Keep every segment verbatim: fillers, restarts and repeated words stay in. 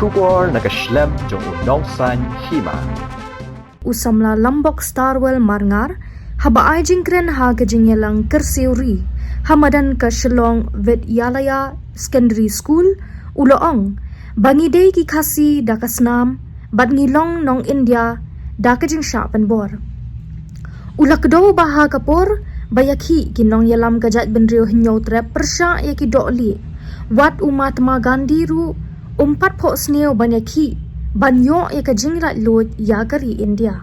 Khubor na ka shlem jong u Nongsaiñ Hima. U samla Lambok Starwell Marngar, haba ai jingkren ha ka jingïalang kyrsiew ri ha madan ka Shillong Vidyalaya Secondary School, u la ong ba ngi dei ki Khasi da ka snam bad ngi long nong India da ka jingshah pynbor. U la kdew ba ha ka por ba ïakhih ki nongïalam ka jaitbynriew Hynñiewtrep pyrshah ïa ki dohlieh, wat u Mahatma Gandhi ruh um pat phohsniew ban ïakhih ban ïoh ïa ka jinglaitluid ïa ka ri India.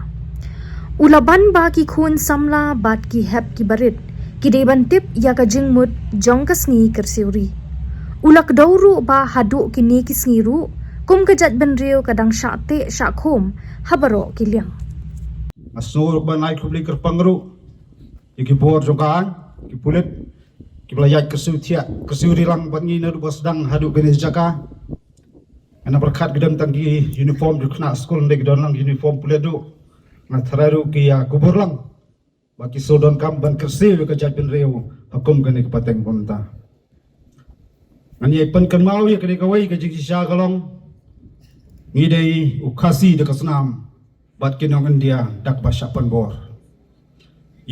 U la ban ba ki khun samla bad ki hep ki barit ki dei ban tip ïa ka jingmut jong ka sngi kyrsiew ri. U la kdew ruh ba haduh kine ki sngi ruh kum ka jaitbynriew ka dang shah teh shah khum ha baroh ki liang. Nga sngew ruh ban ai khublei kyrpang ruh ïa ki bor jong ka aiñ, ki pulit kiba la ïaid kyrsiew thiah kyrsiew ri lang bad ngi naduh ba sdang haduh kane ka jaka. Nga nang pyrkhat ki don tang ki uniform jong khynnah skul, hynrei ki don lang uniform pulit ruh. Nga tharai ruh ki ïa kubur lang ba ki shu donkam ban kyrsiew ïa ka jaitbynriew ha kum kane ka pateng ba mynta. Ngan ïai pynkynmaw ïa kane kawei ka jingshisha ka long, ngi dei u Khasi da ka snam bad ki nong India da kaba shah pynbor.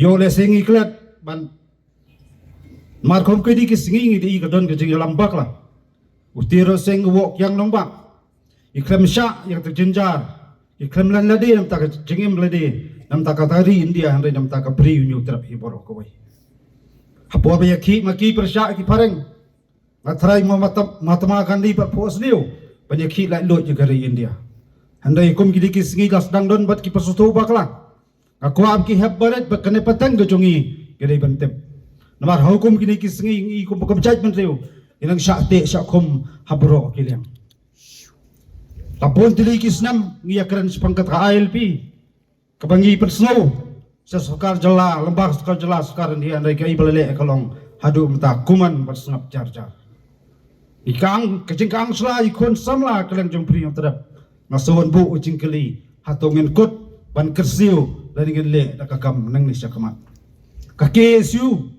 Ïoh lehse ngi klet ban, namar kum kine ki sngi ngi dei ka don ka jingïalam bakla. U Tirot Sing u woh kiang nongbah. Ngi khlem shah ïa kata ka jynjar, ngi khlem len lade na bynta ka jingim lade, na bynta kata ka ri India, hynrei na bynta ka bri Hynñiewtrep hi baroh kawei. Ha por ba ïakhih ma ki pyrshah ki phareng, nga tharai ma Mahatma, Mahatma Gandhi pat phohsniew ban ïakhih laitluid ïa ka ri India. Hynrei kum kine ki sngi la sdang don bad ki pyrshah bakla. Nga kwah ba ki hep barit ba kane pateng ka jong ngi ki dei ban tip. Namar ha kum kine ki sngi ngi kum ba kum jaitbynriew ngi nang shah teh shah khum ha baroh ki liang. La bun tylli ki snem ngi ïakren shaphang kata ka I L P kaba ngi pynsngew sha sorkar jylla, lyngba sorkar jylla, sorkar India, hynrei kaei ba la leh ka long haduh mynta kumne ban sngap jar jar. Ïa ka ang, ka jingkang sla ïa ki khun samla kylleng jong Bri Hynñiewtrep. Nga shu wan buh u jingkylli, hato ngin kut ban kyrsiew lane ngin leh da ka kam nangne shakhmat? Ka K S U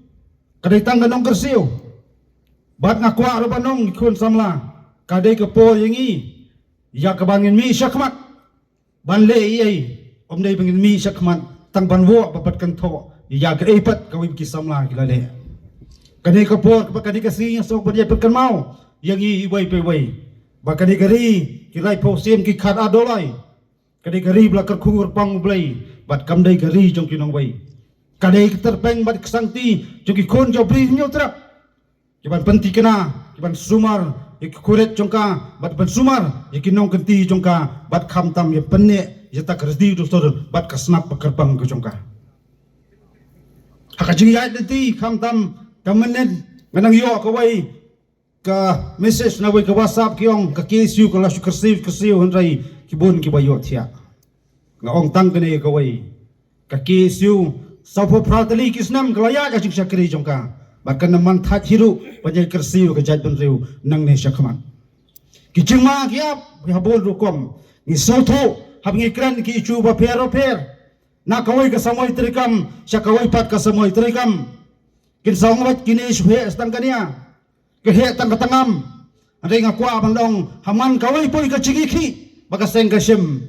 ka dei tang ka nongkyrsiew. Bad nga kwah ruh ban ong, ki khun samla, ka dei ka por ïa ngi ïa kaba ngin mih shakhmat ban leh ei ei. Ym dei ba ngin mih shakhmat tang ban wad bad kynthoh ïa kaei pat kawei ba ki samla ki la leh. Kane ka por, kane ka sngi nga sngewbha ban ïa pynkynmaw ïa ngi iwei pa iwei ba kane ka ri, ki laiphew sien ki khadar doloi. Ka dei ka ri ba la kyrkhu kyrpang U Blei bad kam dei ka ri jong ki nongwei. Ka dei ka tyrpeng bad ka sangti jong ki khun jong Bri Hynñiewtrep. Ki ban pynthikna, ki ban sumar ïa ki khurit jong ka, bad ban sumar ïa ki nongkynti jong ka, bad khamtam ïa pynneh ïa kata ka riti dustur bad ka snap ba kyrpang ka jong ka. Ha ka jingïaid lynti, khamtam ka mynnin nga nang ïoh kawei ka message na wei ka WhatsApp, ki ong ka K S U ka la shu kyrsiew kyrsiew, hynrei ki bun kiba ïohthiah. Nga ong tang kane kawei, ka K S U sawphew phra tylli ki snem ka la ïaid ha jingshakri jong ka, bad kan ym man thait hi ruh ban ïai kyrsiew ïa ka jaitbynriew nangne shakhmat. Ki jingma ki ap ha bun rukom. Ngi sngewthuh haba ngi kren ki issue bapher bapher, na kawei ka samoi treikam sha kawei pat ka samoi treikam. Kin sa ong beit kine shu heh tang kane, ka heh tang ka tangam. Hynrei nga kwah ban ong, ha man kawei poi ka jingïakhih ba ka seng ka shim,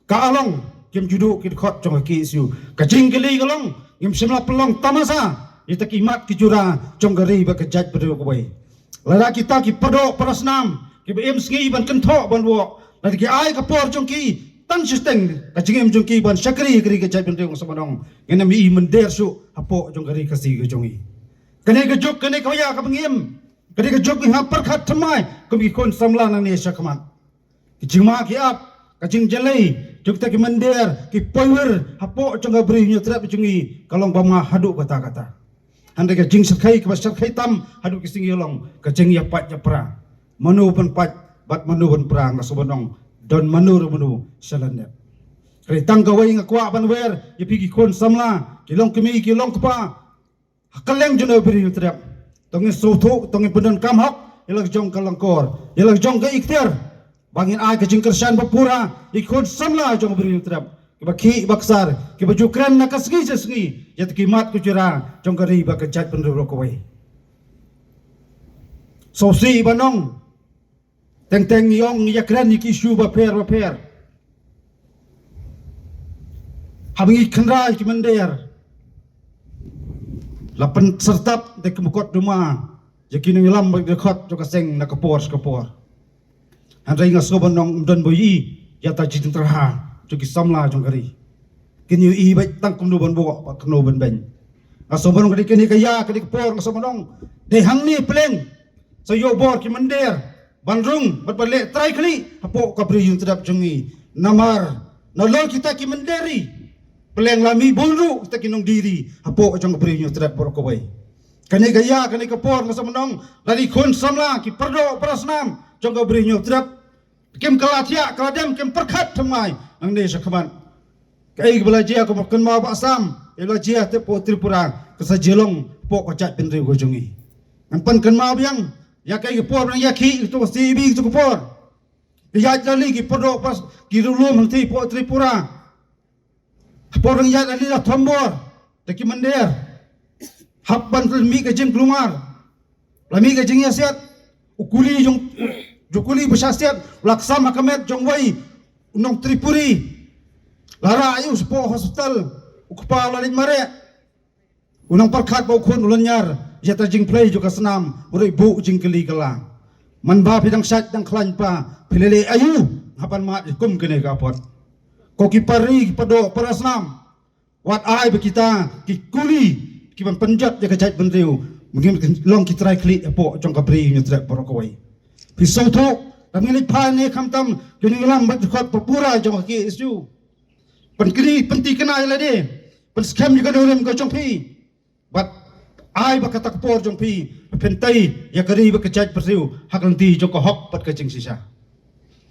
ka along, kim ju duh ki dkhot jong ka K S U. Ka jingkylli ka long, ngim shym la pynlong tamasa ïa kita ki mat ki jura jong ka ri bad ka jaitbynriew kawei. Lada kita ki paradoh parasnam kiba im sngi ban kynthoh ban wad, lada ki ai ka por jong ki tang shiteng, ka jingim jong ki ban shakri ïa ka ri ka jaitbynriew, nga sngewbha ban ong, ngin ym ïohi mynder shuh hapoh jong ka ri Khasi ka jong ngi. Kane ka juk, kane ka waya kaba ngi im, kane ka juk ngi hap pyrkhat thymmai kum ki khun samla nangne shakhmat. Ki jingma ki ap, ka jingjyllei jong kita ki mynder, ki poiwir hapoh jong ka Bri Hynñiewtrep jong ngi ka long bymngah haduh katta katta. Hynrei ka jingshyrkhei kaba shyrkhei tam haduh ki sngi ka long ka jingïapait ïapra. Mano ban pait bad mano ban pra, nga sngewbha ban ong, don mano re mano sha lyndet. Hynrei tang kawei nga kwah ban wer ïa phi ki khun samla, ki longkmie ki longkpa ha kylleng jong ka Bri Hynñiewtrep. To ngin sngewthuh, to ngin pyndonkam hok ïa la ka jong ka lyngkor, ïa la ka jong ka ikhtiar, ba ngin ai ka jingkyrshan ba pura ïa ki khun samla jong ka Bri Hynñiewtrep, kiba khih ba ksar, kiba ju kren na ka sngi sha sngi ïa kita ki mat ki jura jong ka ri bad ka jaitbynriew baroh kawei. Sngewsih ban ong, Teng teng ngi ong ngi ïakren ïa ki issue bapher bapher. Haba ngi khynra ïa ki mynder, la pynsyrtap da ki mukotduma ïa ki nongïalam bad ki dkhot jong ka seng na ka por sha ka por. Hynrei nga sngewbha ban ong ym don ba ïohi ïa ta jingtyrha jong ki samla jong ka ri. Kin ïohi beit tang kumno ban buh bad kumno ban beiñ. Nga sngewbha ban ong ka dei kane ka ïa, ka dei ka por, nga sngewbha ban ong dei hangne pleng sa ïoh bor ki mynder ban rung bad ban leh trai khlieh hapoh ka Bri Hynñiewtrep jong ngi. Namar nalor kita ki mynder ri, pleng la mih bun ruh kita ki nongdie ri hapoh jong ka Bri Hynñiewtrep baroh kawei. Kane ka ïa, kane ka por, nga sngewbha ban ong lada ki khun samla, ki paradoh parasnam jong ka Bri Hynñiewtrep kim kylla thiah kylla dem, kim pyrkhat thymmai nangne sha khmat, kaei kaba la jia, kaba kynmaw Bah Sam, kaei ba la jia te hapoh Tripura ka sa jia long hapoh ka jaitbynriew ka jong ngi. Ngan pynkynmaw biang ïa kaei ka por ba nang ïakhih ïa kato ka C A B kato ka por. Ki ïaid lali ki paradoh pas, ki riewlum hangtei hapoh Tripura. Hapoh nang ïaid lali la thombor da ki mynder. Hap ban mih ka jingkulmar, la mih ka jingïasiat. U kuli jong, u kuli ba shah siat u la ksam ha ka met jong uwei u nong Tripuri. La rah ïa u shapoh hospital, u kpa u la leit mareh. U nongpyrkhat bad u khun u lynñiar ïa ta jingphlei jong ka snam, u dei buh jingkylli kylla. Man ba phi dang shait dang khlaiñ pa, phi leh leh aïu hap ban mad ïa kum kane ka apot? Ko ki para ri, ki paradoh parasnam, wat ai ba kita ki kuli ki ban pynjot ïa ka jaitbynriew, ngin long ki trai khlieh hapoh jong ka Bri Hynñiewtrep baroh kawei. Phi sngewthuh, lada ngin leit phai ne khamtam ki nongïalam bad ki dkhot ba pura jong ka K S U, pynkynmaw, pynthikna ïa lade, pynskhem ïa ka nongrim ka jong phi. Bad ai ba kata ka por jong phi, phin tei ïa ka ri bad ka jaitbynriew ha ka lynti jong ka hok bad ka jingshisha.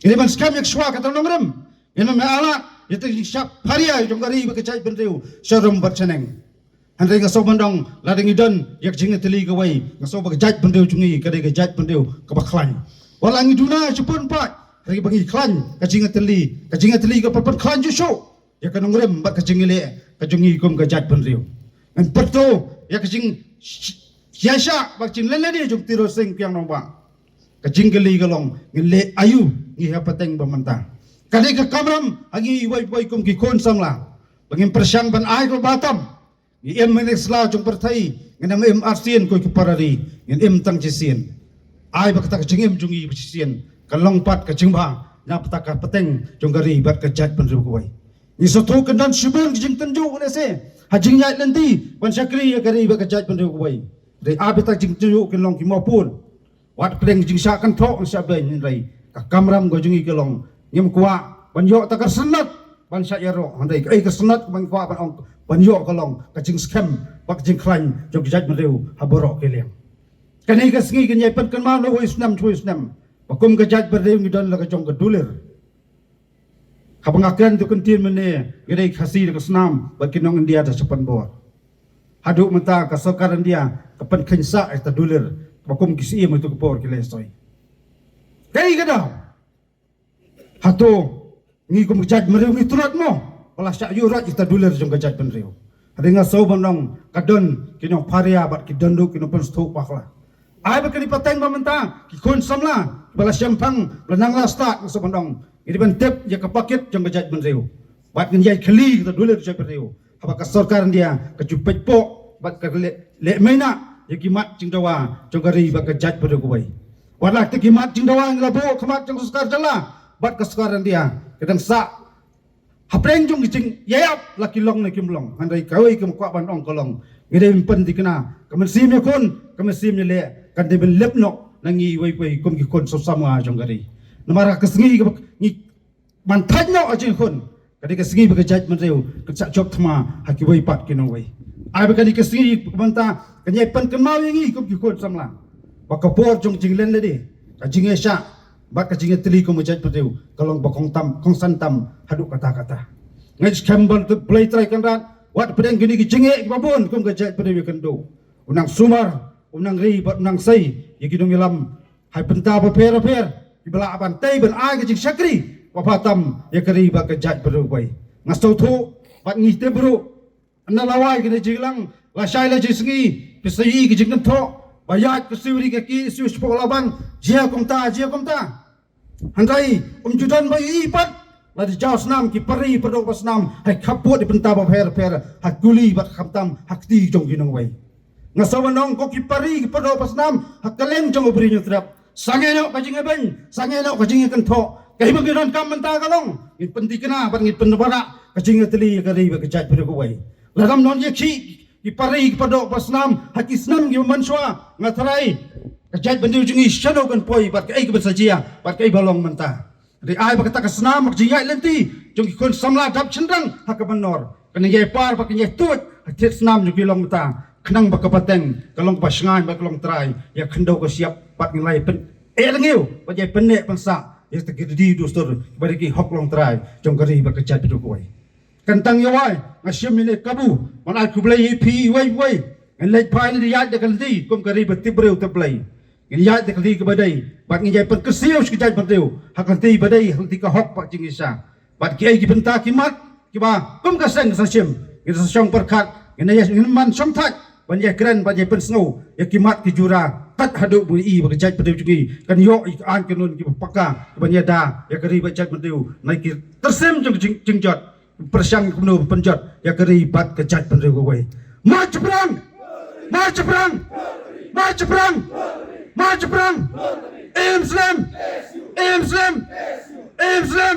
Ngin ym ban skhem ïa ka shuwa kata nongrim, ngin ym ban ailad ïa ka jingshah pharia jong ka ri bad ka jaitbynriew sharum bad shaneng. Hynrei nga sngewbha ban ong lada ngi don ïa ka jingïatylli kawei, nga sngewbha ka jaitbynriew jong ngi ka dei ka jaitbynriew kaba khlaiñ. Wat la ngi duna shibun pat, hynrei ba ngi khlaiñ ka jingïatylli, ka jingïatylli kaba pynkhlaiñ shuh shuh ïa ka nongrim bad ka jingïaleh ka jong ngi kum ka jaitbynriew. Ngan pyrto ïa ka jingïaishah bad ka jinglen lade jong u Tirot Sing Kiang Nangbah. Ka jingkylli ka long, ngin leh aïu ngi ha pateng ba mynta? Ka dei ka kamram ha ngi iwei pa iwei kum ki khun samla ba ngin pyrshang ban ai kaba tam. Ngi im ha ine i sla jong pyrthei, ngin ym im arsien ko ki para ri, ngin im tang shisien. Ai ba kata ka jingim jong ngi ba shisien kan long pat ka jingbha na bynta ka pateng jong ka ri bad ka jaitbynriew kawei. Ngi sngewthuh kan don shibun ki jingtynjuh lehse ha jingïaid lynti ban shakri ïa ka ri bad ka jaitbynriew kawei. Hynrei ai ba kita ki jingtynjuh kin long ki mawpud. Wat pdeng jingshah kynthoh, shah beiñ, hynrei ka kamram ka jong ngi ka long, ngim kwah ban ïoh ta ka rngat ban shah ïaroh, hynrei kaei ka rngat ba ngi kwah ban ong, ban ïoh ka long ka jingskhem bad ka jingkhlaiñ jong ka jaitbynriew ha baroh ki liang. Kane ka sngi kan ïai pynkynmaw na uwei u snem sha uwei u snem ba kum ka jaitbynriew ngi don la ka jong ka dulir. Haba nga kren to kyntien mynne, ngi dei Khasi da ka snam bad ki nong India da shaphang bor. Haduh mynta ka sorkar India ka pynkheiñ sah ïa ta dulir ba kum ki syiem ha kato ka por ki la soi. Kaei ka daw? Hato ngi kum ka jaitbynriew ngi tlot mo ba la shah ïuh rot ïa ta dulir jong ka jaitbynriew? Hynrei nga sngewbha ban ong ka don ki nongpharia bad ki don ruh ki nongpynsngewthuh bakla. Ai ba kane ka pateng ba mynta ki khun samla ba la shemphang, ba la nang la stad, nga sngewbha ban ong, ngi dei ban tip ïa ka pakit jong ka jaitbynriew. Bad ngin ïai khylli ïa ka dulir jaitbynriew haba ka sorkar India ka ju peit poh bad ka leh, leh maina ïa ki mat jingdawa jong ka ri bad ka jaitbynriew kawei. Wat la kita ki mat jingdawa ngi la buh ha khmat jong ka sorkar jylla bad ka sorkar India, ka dang sah hapdeng jong ki jingïaid ap la ki long ne kim long. Hynrei kawei kaba nga kwah ban ong ka long, ngi dei ban pynthikna, ka mynsiem ïakhun, ka mynsiem ïaleh kan dei ban lep noh na ngi iwei pa iwei kum ki khun samla jong ka ri. Namar ha ka sngi kaba ngi ban thait noh ha jingkhun, ka dei ka sngi ba ka jaitbynriew kan shah jop thma ha kiwei pat ki nongwei. Ai ba kane ka sngi ba mynta kan ïai pynkynmaw ïa ngi kum ki khun samla ba ka por jong jinglen lade, ka jingïaishah bad ka jingïatylli kum ka jaitbynriew ka long ba kongtam, kongsan tam haduh katta katta. Nga ngeit skhem ba U Blei Trai Kynrad wat pdeng kine ki jingeh kiba bun kum ka jaitbynriew ïakynduh, un nang sumar, un nang ri bad un nang sei ïa ki nongïalam ha ki bynta bapher bapher kiba lah ban tei ban ai ka jingshakri ba bha tam ïa ka ri bad ka jaitbynriew kawei. Nga sngewthuh bad ngi tip ruh, ynda la wai kane ka jingïalang, lashai lashisngi phi sa ïohi ka jingkynthoh ba ïaid ka siew ri ka ki siew shapoh Labang, jia kumta, jia kumta. Hynrei um ju don ba ïohi pat, la da jaw snam ki pari pardoh ba snam ha ki khappud ki bynta ba pher pher, ha kuli bad khamtam ha kti jong ki nongwei. Nga sa wan ong ko ki pari ki pardoh ba snam ha kylleng jong u Bri Hynñiewtrep, sangeh noh ka jingïabeiñ, sangeh noh ka jingïakynthoh. Kaei ba ngi donkam mynta ka long ngin pynthikna bad ngin pynbarak ka jingïatylli ïa ka ri bad ka jaitbynriew kawei. Lada ym don ïa ki, ki pari ki pardoh ba snam ha ki snem ki ban shuwa, nga tharai ka jaitbynriew jong ngi shano kan poi bad kaei ka ban sa jia bad kaei ba long mynta. Ri ai ba kata ka snam ka jingïaid lynti jong ki khun samla dap shynrang ha ka ban nor, kan ïai par bad kan ïai tuid ha thied snam jong ki long mynta, khnang ba ka pateng ka long kaba shngaiñ bad ka long trai ïa ka khyndew ka shyiap bad ngin ïai pyn eh lyngngew bad ïai pynneh pynsah ïa kita ki riti dustur bad ki hok long trai jong ka ri bad ka jaitbynriew kawei. Kan tang ïa wai nga shim ïa ne kabu ban ai khublei ïa phi iwei iwei. Ngin leit phai ne ïaid da ka lynti kum ka ri ba tip briew tip Blei. Ngin ïaid da ka lynti kaba dei bad ngin ïai pynkyrsiew sha ka jaitbynriew ha ka lynti ba dei, ha ka lynti ka hok bad jingïaishah. Bad kiei ki bynta ki mat kiba kum ka seng ka sa shim, ngin sa shong pyrkhat, ngin ïa, ngin man shong thait ban ïai kren bad ïai pynsngew ïa ki mat ki jura, tat haduh ba i ba ka jaitbynriew jong ngi kan ïoh ïa ki aiñ ki kainun kiba paka kiban ïada ïa ka ri bad jaitbynriew na ki tyrsim jong ka jing, jingjot. Pyrshang kumno ban pynjot ïa ka ri bad ka jaitbynriew kawei. March shaphrang! March shaphrang! March shaphrang! March shaphrang! Im slem! Im slem! Im slem!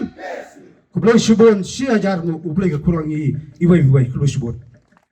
Khublei shibun, shi hajar nguh, U Blei ka khullang ïa i iwei iwei, khublei shibun.